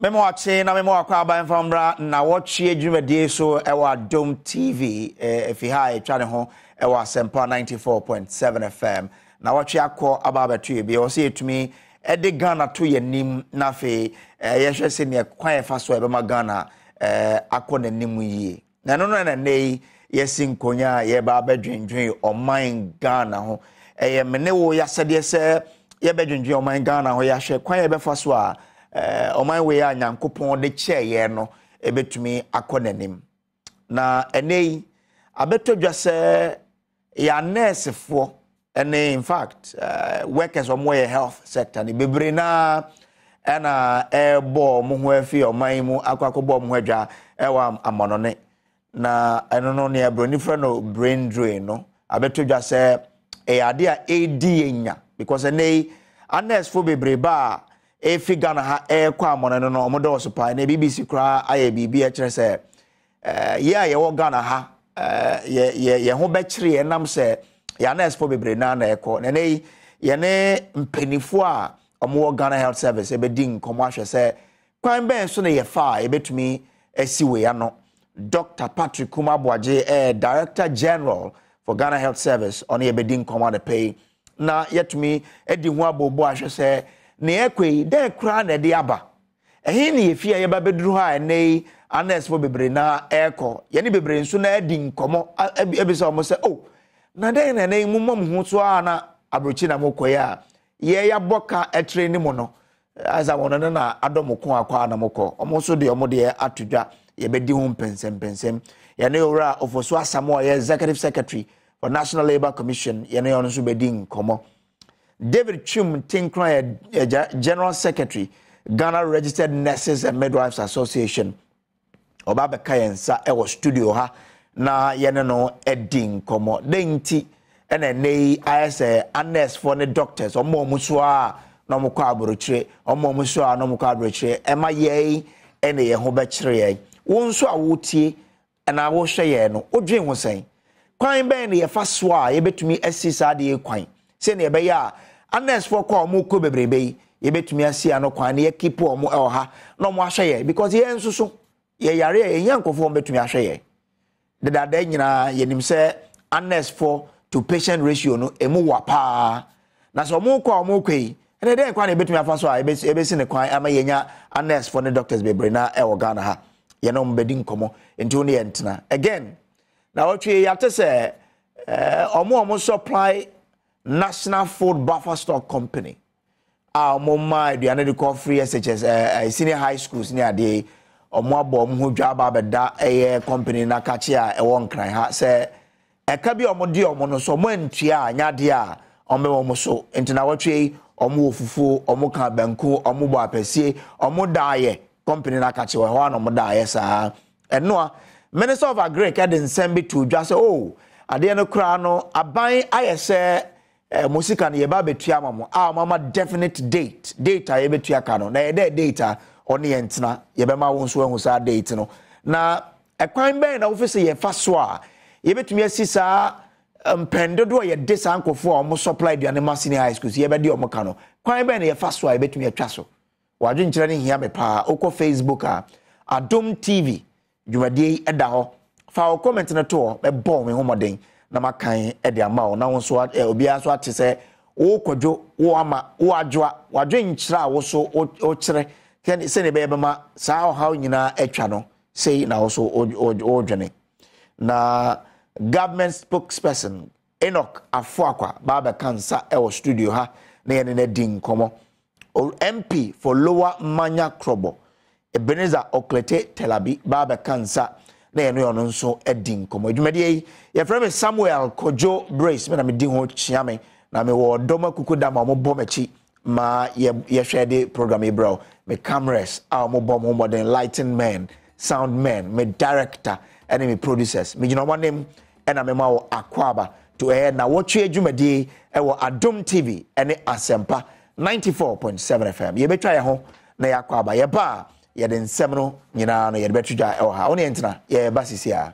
Mema wakye na mema wakɔ aba mfa mmra nnawɔtwe dwumadie so ɛwɔ Adom TV efi ha a ɛtwa ne ho ɛwɔ Asɛmpa 94.7 FM. Nnawɔtwe akɔ aba abɛto yɛ bi ɛwɔ sɛ yɛtumi ɛde Ghana to yɛn anim na afei yɛhwɛ sɛnea kwan yɛfa so a ɛbɛma Ghana akɔ n'anim yie. Na ɛno no na nnɛ yi yɛasi nkonnwa a yɛreba abɛdwendwen ɔman Ghana ho. Ɛyɛ me ne wo yɛasɛdeɛ sɛ yɛbɛdwendwen ɔman Ghana ho, yɛahwɛ kwan a yɛbɛfa so a ɔman wei a Nyankopɔn de kyɛɛ yɛn no ɛbɛtumi akɔ n'anim. Na ɛnnɛ yi abɛtɔ dwa sɛ yɛn anɛɛsefoɔ ne in fact workers wɔn yɛ health sector no bebree naa ɛna ɛrebɔ wɔn ho afi ɔman yi mu akɔ akɔbɔ wɔn ho adwa ɛwɔ amɔnɔne na ɛno no nea buroni frɛ no brain drain no abɛtɔ dwa sɛ ɛyɛ ade a ɛredi yɛn nya because ɛnɛ yi anɛɛsefoɔ bebree ba a ɛrefi Ghana ha ɛrekɔ amɔnɔne no wɔn dɔɔso paa. Ɛnɛ BBC koraa ayɛ biribi ɛkyerɛ sɛ yɛ a yɛwɔ Ghana ha yɛ yɛ yɛn ho bɛkyere yɛn nam sɛ yɛn anɛɛsefo bebree naa na ɛkɔ na ɛnɛ yi yɛne mpanimfoɔ a wɔwɔ Ghana Health Service ɛbɛdi nkɔmmɔ ahwɛ sɛ kwan bɛn so na yɛfa a yɛbɛtumi asi wei ano. Dr. Patrick Kuma Aboagye ɛyɛ Director General for Ghana Health Service, ɔne yɛbɛdi nkɔmmɔ adepɛ yi na yɛtumi adi ho abobo ahwɛ sɛ nea ɛkɔ yi dɛn koraa na ɛde aba. Ɛhe ne yɛfi a yɛba bɛduru hɔ a ɛnnɛ yi anɛɛsefo bebree na ɛrekɔ? Yɛne bebree nso na adi nkɔmmɔ abisa wɔn sɛ, oh, na dɛn na ɛnnɛ yi momma mo ho so a na aburokyi na mokɔ yi a yɛ yɛabɔ ka ɛkyerɛ ne mu no ayɛ wɔn no na adɔ mo ko akɔ a na mokɔ. Wɔn nso deɛ wɔn deɛ ato dwa, yɛbɛdi ho mpɛnsɛmpɛnsɛm. Yɛne Owura Ofosu Asamoah ɔyɛ Executive Secretary for National Labour Commission, yɛne ɔno nso bɛdi nkɔmmɔ. David Twum Tinkran yɛ General Secretary, Ghana Registered Nurses and Midwives Association. Ɔba abɛka yɛn nsa wɔ studio ha na yɛne no adi nkɔmmɔ. Dɛn nti ɛna ɛnɛ yi ayɛ sɛ anɛsfoɔ ne doctors wɔn a wɔn so a na wɔn kɔ aburokyire, wɔn a wɔn so a na wɔn kɔ aburokyire, ɛma yɛn ɛna yɛn ho bɛkyerɛ yɛn. Wo nso a wotie anaa wohwɛ yɛn no, wodwen ho sɛn? Kwan bɛn na yɛfa so a yɛbɛtumi asi saa adeɛ yi kwan sɛnea ɛbɛyɛ a anɛsfoɔ kɔ a wɔkɔ bebrebe yi, yɛbɛtumi asi ano kwan na yɛkipo wɔn wɔ ha na wɔn ahwɛ yɛn, because yɛn nso so yɛyare a yɛhia nkurɔfoɔ wɔn bɛtumi ahwɛ yɛn. Dedaada nyinaa yɛnim sɛ anɛsfoɔ to patient ratio no emu wa paa, na sɛ wɔn kɔ a wɔn kɔ yi ɛnna dɛn kwan na yɛbɛtumi afa so a yɛbɛsi ne kwan ama yɛnya anɛsfoɔ ne doctors bebree na ɛwɔ Ghana ha. Yɛne wɔn bɛdi nkɔmmɔ nti wo ne yɛn ntena again. Na wɔtwe yɛate sɛ wɔn a wɔn supply National Food Buffer Stock Company a wɔn ma aduane de kɔ free SHS senior high schools ne adeɛ yi, wɔn abɔ wɔn ho dwa aba abɛda ɛyɛ company n'akakye a ɛwɔ Nkran ha sɛ ɛka bi a wɔn de wɔn no so wɔn antua a nyɛ adeɛ a wɔn bɛma wɔn so. Nti na wɔtwe yi wɔn wɔ fufuo, wɔn ka banku, wɔn bɔ apɛsie, wɔn daayɛ company n'akakye wɔ hɔ a na wɔn daayɛ saa. Ɛnoa Minister of Agric de nsɛm bi to dwa sɛ oh adeɛ no koraa no aban ayɛ sɛ mo sika no yɛba abɛtua ama mo a wɔn ama definite date, date a yɛbɛtua ka no na yɛ dɛ date a ɔne yɛn ntena yɛbɛma wo nso ahu saa date no. Na ɛkwan bɛn na wofi sɛ yɛfa so a yɛbɛtumi asi saa mpɛn dodoɔ a yɛde saa nkurɔfoɔ a wɔn supply aduane ma senior high schools yɛbɛde wɔn ka no, kwan bɛn na yɛfa so a yɛbɛtumi atwa so? W'adwenkyerɛ no hia me paa. Wokɔ Facebook a, Adom TV dwumadie yi da hɔ. Fa wo comment no to hɔ, mɛbɔ me ho mmɔden na makan de ama wo. Na wo nso obiara nso ate sɛ wo Kwadwo, wo Ama, wo Adwoa, w'adwenkyerɛ a wo so wokyerɛ sɛdeɛ ɛbɛyɛ bɛma saa ɔhaw nyinaa atwa no, sei na wo so wodwene. Na government spokesperson Enoch Afoakwa ba abɛka nsa wɔ studio ha na yɛne no adi nkɔmmɔ. MP for Lower Manya Krobo, Ebenezer Oklete Telabi ba abɛka nsa na yɛne ɔno nso adi nkɔmmɔ. Dwumadie yi, yɛfrɛ me Samuel Kojo Brace, me na medi ho kyea me, na mewɔ ɔdɔm akuku dam a wɔbɔ m'akyi ma yɛhwɛ de program yi brɛ wo. Me cameras a wɔbɔ wɔn ho mmɔden, lighting men, sound men, me director, ɛne me producers. Megyina wɔn anim ɛna mema wo akwaaba to ɛyɛ nawɔtwe adwumadie ɛwɔ Adom TV ɛne Asɛmpa 94.7 FM. Yɛbɛtwa yɛn ho na yɛakɔ aba. Yɛba a, yɛde nsɛm no nyinaa no yɛde bɛto dwa ɛwɔ ha. Wo ne yɛn ntena, yɛreba sisi a.